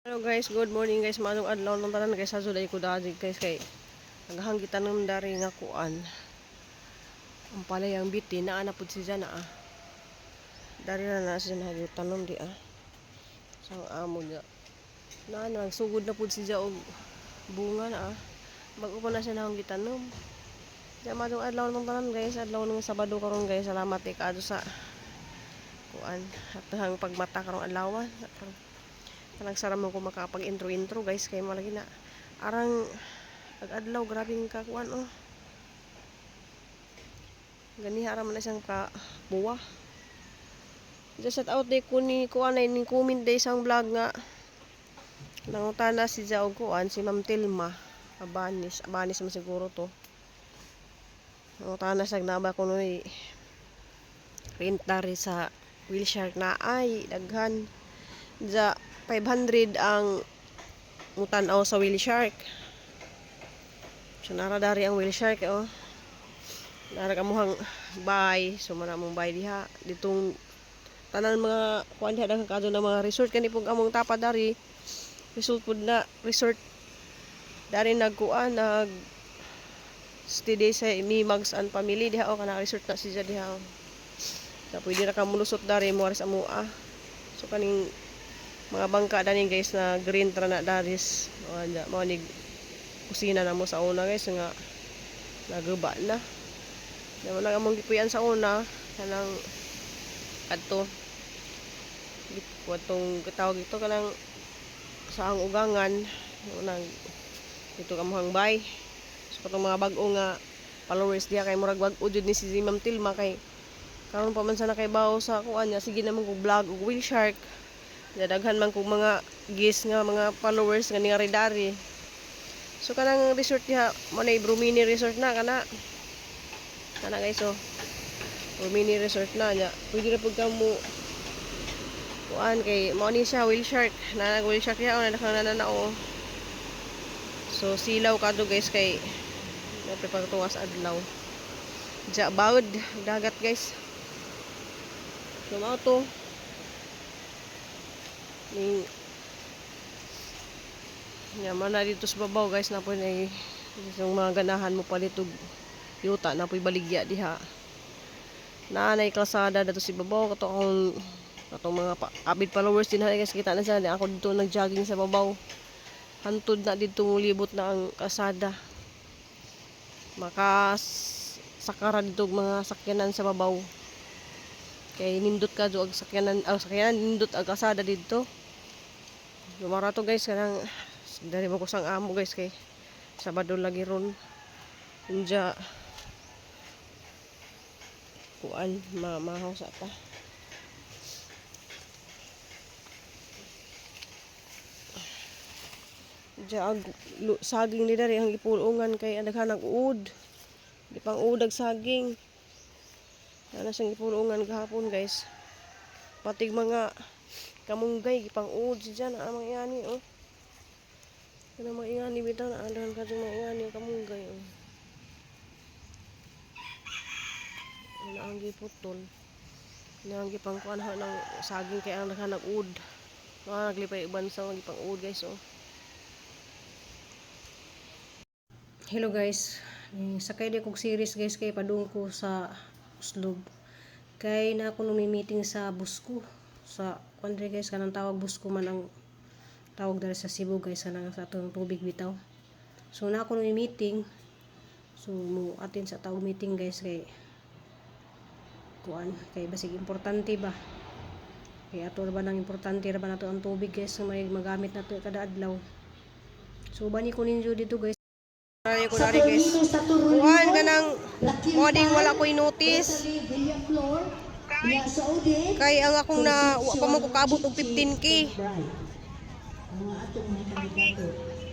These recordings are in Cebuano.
Hello guys, good morning guys. Maayong adlaw nang tanan guys, sa juday ko dadi guys kay naghanggitan ng dari nga kuan. Ang palay ang biti naa na pud siya na ah. Dari na na siya nagitanom di ah. Sa ang amo niya. Na nagsugod na pud siya og bunga na ah. Bago pa na siya nang gitanom. Diya, maayong adlaw nang tanan guys, adlaw ng Sabado karon guys. Salamat eh kaadto sa kuan at ang pagmata karong adlaw. Kanang mo ko makapag intro intro guys kay malagi na arang ag adlaw, grabing kakuan oh. Ganiha ra man na siyang ka buwa. Just shout out day ko ni kuan ay ni comment day isang vlog nga nangutana si Jao kuan, si Ma'am Tilma Abanis, Abanis man siguro to. Nangutana siya na ba kuno renta ri sa Whale na ay daghan. Ja 500 ang mutan-aw sa Whale Shark. So nara dari ang Whale Shark oh. Nara kamuhang bay, so mana mong bay diha ditong tanan mga kuan diha, daghan kadto ng mga resort kani pug among tapa dari resort pud na resort dari nagkuan nag stay day sa mi Mags and family diha oh, kana resort na siya diha oh. So, pwede ra ka mulusot dari mo sa mua. So kaning mga bangka dani guys na green tra na daris. O anja mao ni kusina na mo sa una guys nga naguba na. Di na among gipuy-an sa una kanang adto atong katawag ito kanang sa ang ugangan unang dito kamuhang bay. So katong mga bag-o nga followers diha kay murag bag-o jud ni si Ma'am Tilma kay karon pa man sa nakaibaw sa kuan niya, sige naman kog vlog og Whale Shark. Daghan man kog mga guests nga mga followers nga ni dari. So kanang resort diha mo na Brumini Resort na kana. Kana guys oh. Brumini Resort na niya. Pwede na pud ka mo kuan kay mao ni siya Whale Shark. Na Whale Shark diha oh, na na na oh. So silaw ka do guys kay napipagtuwas adlaw. Ja bawd dagat guys. So mao to. Ning Yaman na dito sa babaw guys na po na yung mga ganahan mo palit og yuta na po'y baligya diha. Naa nay kalsada dito si babaw kato akong katong mga pa, avid followers din ha guys, kita na sila ako dito nag-jogging sa babaw. Hantod na dito libot na ang kalsada. Makas sakara dito og mga sakyanan sa babaw. Kay nindot ka do og sakyanan, ang sakyanan nindot ang kalsada dito. Lumara to guys kanang dari mo ko sang amo guys kay Sabado lagi ron. Unja kuan ma mahaw sa ta. Diya ag saging ni dari ang gipulungan kay ang daghan nag uod. Di pang uod ag saging. Ana siyang gipulungan gahapon guys. Patig mga kamunggay gipang uod siya na ang mga ingani oh. Kana mga ingani bitaw na daghan ka mga ingani kamunggay oh. Ana ang giputol. Ana ang gipangkuan ha ng saging kay ang daghan nag uod. Mga naglipay uban sa mga gipang uod guys oh. Hello guys, eh, sakay di kog series guys kay padung ko sa Oslob. Kay na ako meeting sa Busko. Sa kuan diri guys, kanang tawag Busko man ang tawag diri sa Cebu guys, kanang sa atong tubig bitaw. So na ako meeting. So mo atin sa tawag meeting guys kay kuan kay basig importante ba. Kay ato ra ba nang importante ra ba nato ang tubig guys nga may magamit nato kada adlaw. So bani ko ninyo dito guys. Ay ko dari guys. Saturnino Saturnino, Kuan kanang Lakilpan, mo ding wala ko'y notice. Rosalie Villaflor, Nia Saudi, Kay ang akong na wa pa man ko kaabot og 15K. Bright. Ang mga atong mga kandidato.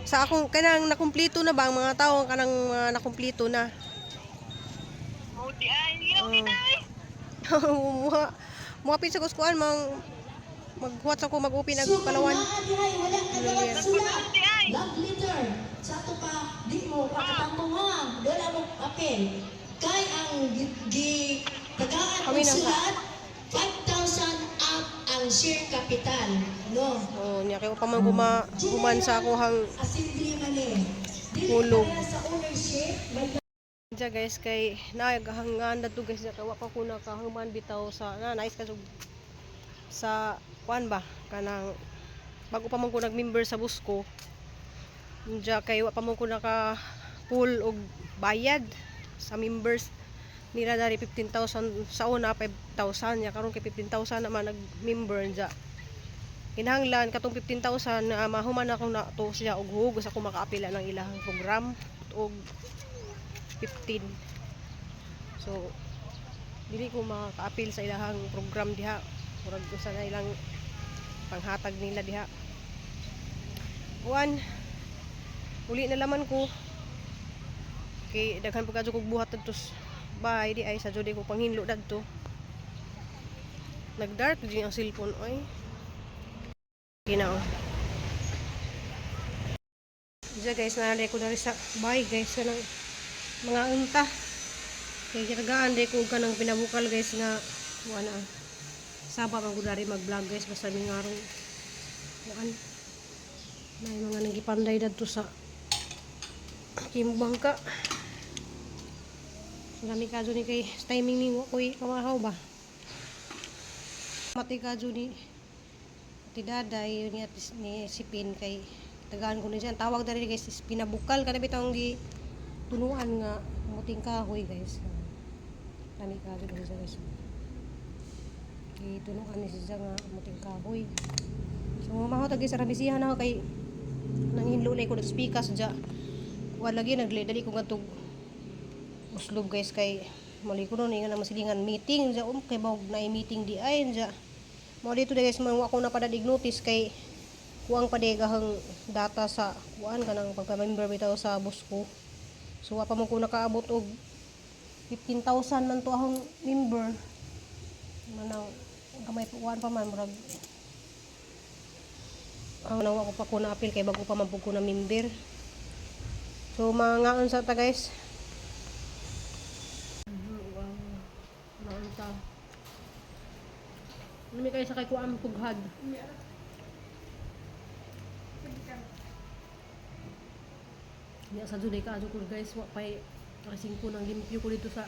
Sa akong kanang nakumpleto na ba ang mga tao kanang mga nakumpleto na. Oh. Muha muapit sa kuskuan mang maghuwat sa ko mag-open ag So, Palawan. kung naa dihay, wala ka dalag sulat. Love letter. Sa ato pa, di mo pagkatampo nga, wala mo apel. Kay ang gi tagaan Kami og nang- sulat, 5,000 up ang share capital. No? Oh, nya kay wa pa man ko mahuman sa akohang Assembly man eh. Dili hulog. para sa ownership, may Diya guys kay naghangan na to guys kay wa pa ko nakahuman bitaw sa na nice ka sa kuan ba kanang bago pa man ko nag-member sa Busko. Diya kay wa pa man ko naka full og bayad sa members nila dari 15,000 sa una 5,000 nya karon kay 15,000 naman nag-member diya. Kinahanglan katong 15,000 na mahuman akong na to siya og hugos ako makaapila ng ilahang program og 15. So dili ko makaapil sa ilahang program diha. Murag usa na ilang panghatag nila diha. Kuan, uli na laman ko. Kay daghan pud kadto kog buhat adto sa bahay di ay sa jud ko panghinlo dadto. Nag-dark din ang cellphone oy. Ginao. Diya guys, naalala ko na rin sa bahay guys kanang mga unta. Kay gitagaan di ko kanang pinabukal guys nga wala. Saba man gud mag-vlog guys basta may ngarong kuan. May mga nagipanday dadto sa Kimbangka. Lami ka ni kay timing ni koy kamahaw ba. Mati ka ni Ati Daday yun ni ati ni Sipin kay tagaan ko ni siya. Ang tawag dali guys is pinabukal kana bitong gi tunuan nga muting kahoy guys. Lami ka jud siya guys. Gitunuan ni siya nga muting kahoy. So mahaw tagi sa rabisihan ako kay nanghinlo ko speakers dya. Wala lagi nagdali ko ngadtog uslob guys kay mali ko nun ingon na masilingan meeting dya kay bawg na meeting di ay dya. Mo dito guys man wa ko na padadig notice kay kuang padegahang data sa kuan kanang pagka-member bitaw sa Bosco. So wa pa man ko nakaabot og 15,000 man to akong member. Manang gamay pa kuan pa man murag ang nawa ko pa ko na appeal kay bago pa man pud ko na member. So mangaon sa ta guys. Maon ta. Nami kayo sa kay kuan pughad. Ya sa juday ka ko guys, wa pay kasing ko nang limpyo ko dito sa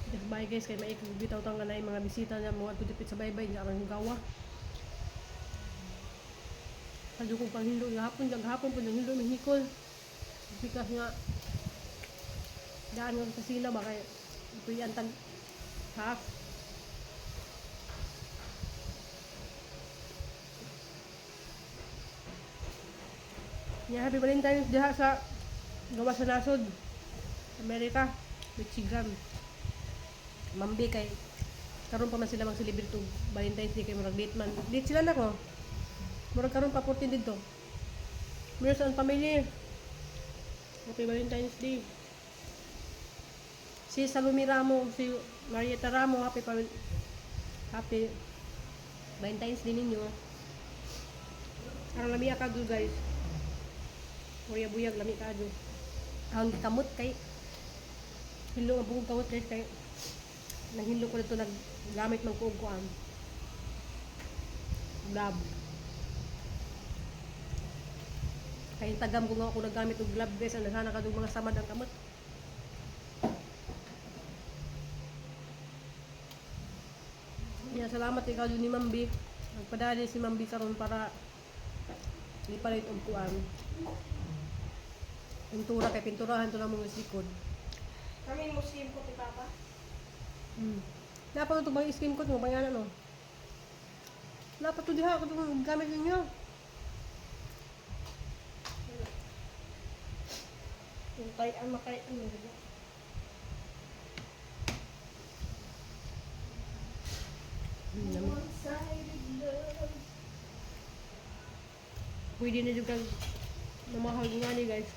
sa bahay guys kay maik bitaw tang kanay mga bisita niya mga dipit sa baybay niya aron gawa. Sadyo kong panghilo gahapon, gahapon po nanghilo ng hikol. Because nga daan nga sa sila ba kay tuyan tag half. Yeah, happy Valentine's diha sa gawa sa nasod. Amerika, Michigan. Mambi kay karon pa man sila mag-celebrate og Valentine's Day kay murag date man. Date sila na ko. Murag karon pa 14 dito. Meron sa family. Happy Valentine's Day. Si Salome Ramo, si Marietta Ramo, happy Valentine's Day ninyo. Aron lami ka do guys. Korea buyag lami ka do. Ang kamot kay hilo ang bukog kamot guys kay nanghilo ko dito naggamit man ko og kuan. Glove. Kay tagam ko nga ako naggamit og glove guys, ang sana kadug mga samad ang kamot. Yeah, salamat ikaw ni Ma'am B. Nagpadali si Ma'am B karon para ipalit og kuan. Pintura kay pinturahan to na mong likod. Kami Muslim ko ti Papa. Dapat ito bang skin coat mo pangalan no? Dapat to diha katong gamit ninyo. Yung kay ang makay ano diba? One-sided love. Pwede na juga namahal nga ni guys.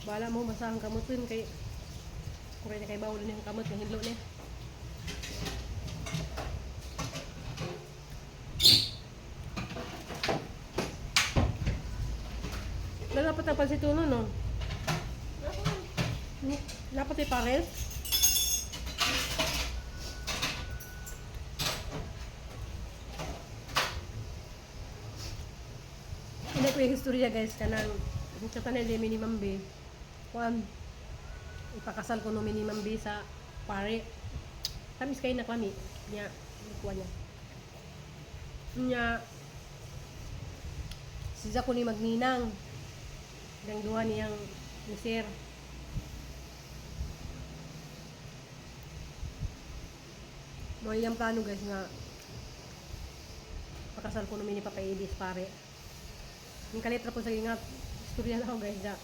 Bala mo masahang kamot yun kay kuray na kay bawal na yung kamot ng hinlo niya. Dapat ang pansituno, no? Dapat ay pares. ko yung istorya guys kanang sa tanan ni minimum B. Kuan ipakasal ko no minimum B sa pare. Tamis kay na kami niya kuan niya. Nya siya ko ni magninang. Dang duha niyang ni sir. Mo iyang plano guys nga pakasal ko no mini Papa Edis pare. Yung kalitra po sa nga istorya na ako guys na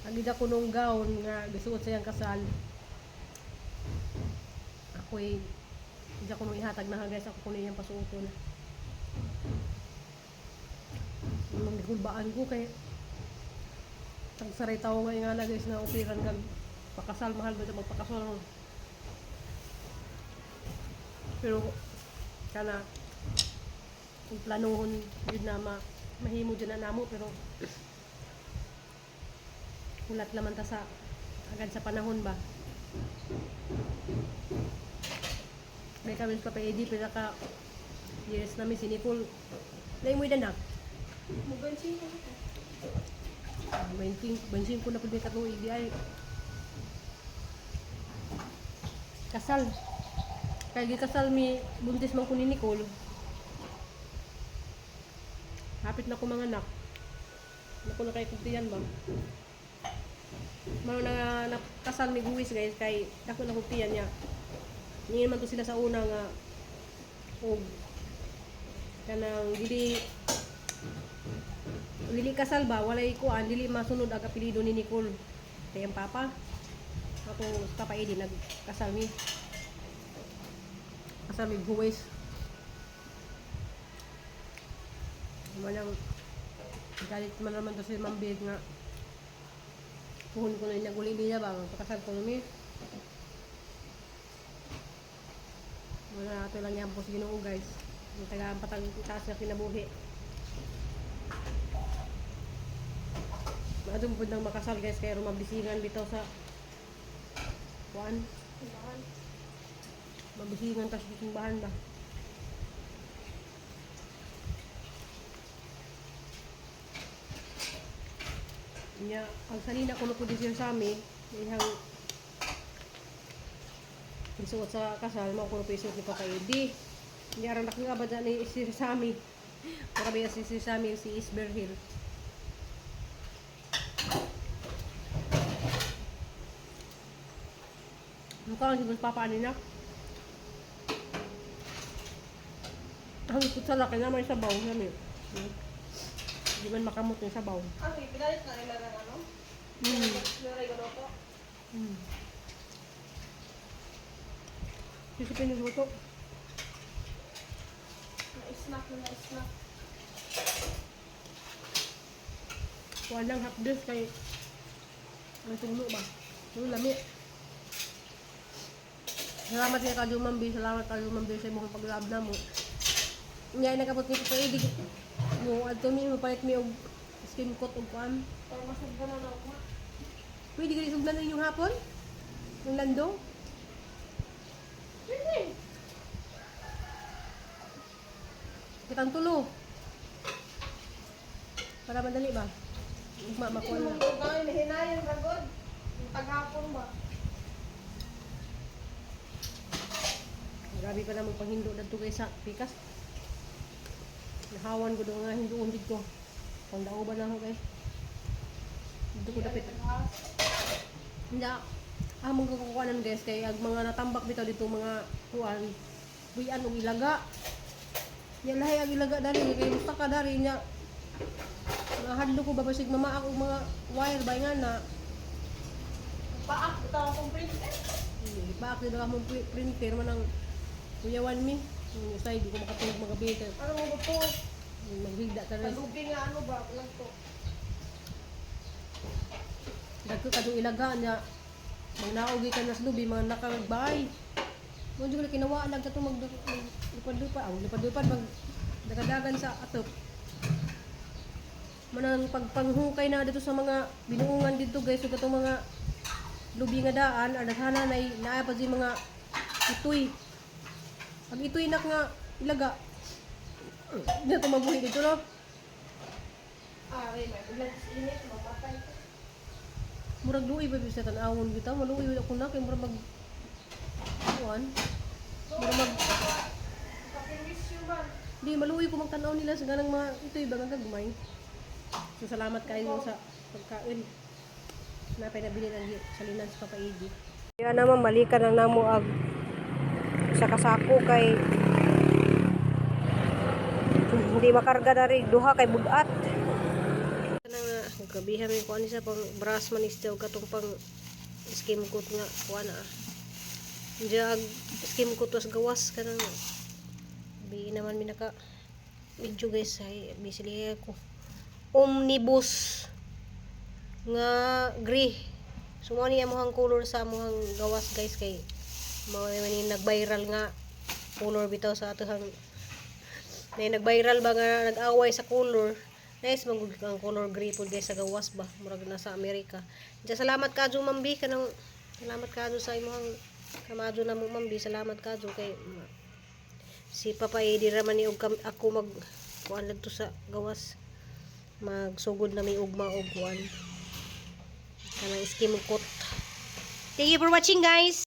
ang ida ko nung gown nga gisuot sa iyang kasal. Ako'y ida ko nung ihatag na ha, guys ako kuno iyang pasuoton. Nung gikulbaan ko kay tagsaray tawo nga nga na guys na upiran kag pakasal mahal ba ito magpakasal no? Pero kana kung planuhon yun na mahimo dyan na namo pero kulat naman ta sa agad sa panahon ba may kami sa Papa Eddie pila ka years namin si Nicole lain mo na. Mugansin ko. 25 ko na pud may katuig di ay kasal kay gikasal mi buntis man ko ni Nicole hapit na ko mga anak nako na kay kuntiyan ba mao na nakasal mi guwis guys kay dako na kuntiyan niya niya man to sila sa una nga og kanang dili dili kasal ba walay kuan dili masunod ang apelyido ni Nicole kay ang papa ako sa Papa Eddie nagkasal mi kasal mi buwis walang galit man naman to si Ma'am Big nga puhon ko na niya guli niya ba pakasal ko mi wala ato lang yan po sa Ginoo guys ang tagaan patag taas na kinabuhi. Maadong pud nang makasal guys kay rumabisigan bitaw sa kuan. Simbahan. Mabisigan ta sa simbahan ba. Nya, ang sanina ko po di sa ami, ihang isuot sa kasal, mao ko po isuot ni Papa Eddie. Nya aron nga ba ni si Sami. Para ba si si Sami si Isber Hill. Mukha ang siguro papa ani na. Ang ikot sa laki na may sabaw. Yan eh. Hindi man makamot yung sabaw. Ah, pinalit na nila ng ano? Naray ko to. Hindi siya piniluto. Na-snack na na-snack. Walang hapdos kay ang tulo ba? Yung lami. Salamat kay Kadyo Mambi. Salamat Kadyo Mambi sa imong pag-love na mo. Nga nagabot ni Papa Eddie. Mo adto mi mapalit mi og skim coat og kuan. Para masugdan na ako. Pwede ka sugdan na inyong hapon? Ng landong? Pwede. Kitang tulo. Para madali ba? Ugma Hindi makuha naman na. ko gawin. Hinayan ragod. Yung taghapon ba? Grabe pa namang panghindo dadto kay sa pikas. Nahawan ko doon nga hindoon dito. Pangdao ba na ako guys? Dito ko dapit. Hindi. Ah, mga kukuhanan guys kay ag mga natambak bitaw dito mga kuan buyan og ilaga. Nya lahi ang ilaga dali kay musta ka dari nya. Nahadlo ko babasig mamaak og mga wire ba nga na. Paak, bitaw akong printer. Ipaak dito ka mong printer man ang kuyawan mi. Yung usay di ko makatulog magabi kay Ano mo ba to? maghigda ta rin. Palubi nga ano ba? Walang to. Dagko kadong ilaga niya. Mangnaogi ka na sa lubi, mga nakagbay. Mo jud kinawaan lang katong mag lupad-lupad, aw lupad-lupad mag dagadagan sa atop. Manang pagpanghukay na dito sa mga binuungan dito guys, ug katong mga lubi nga daan, adaghana nay naa pa di mga itoy. Pag itoy nak nga ilaga. Di to mabuhi dito no. Ah, may ulan sa init, mamatay ka. Murag luoy ba sa tan-awon bitaw, maluoy ako na kay murag mag kuan. Murag mag Pakirwisyo man. Di maluoy ko magtan-aw nila sa ganang mga ito'y bagang gagmay. So salamat kayo sa pagkain. Napay nabili ang salinan sa Papa Edi. Kaya naman malikan ang namo ag sa kasako kay hindi makarga na rin duha kay bugat. Na gabihan mi kuan sa pang brass man is daw katong pang skim coat nga kuan ah. Diya ag skim coat was gawas kanang bi naman mi naka video, guys, ay busy ako. Omnibus nga gray. So mo ni amuhang color sa amuhang gawas, guys, kay mao man ni nag-viral nga color bitaw sa atohang na nag-viral ba nga nag-away sa color. Nice man gud ang color gray pod, guys, sa gawas ba, murag nasa Amerika. Diya salamat kadyo, Mambi, kanang salamat kadyo sa imong kamadyo na mo, Mambi. Salamat kadyo kay si Papa Edi ra man ni og ako mag kuan ladto sa gawas, magsugod na may ugma og kuan kanang skim coat. Thank you for watching, guys.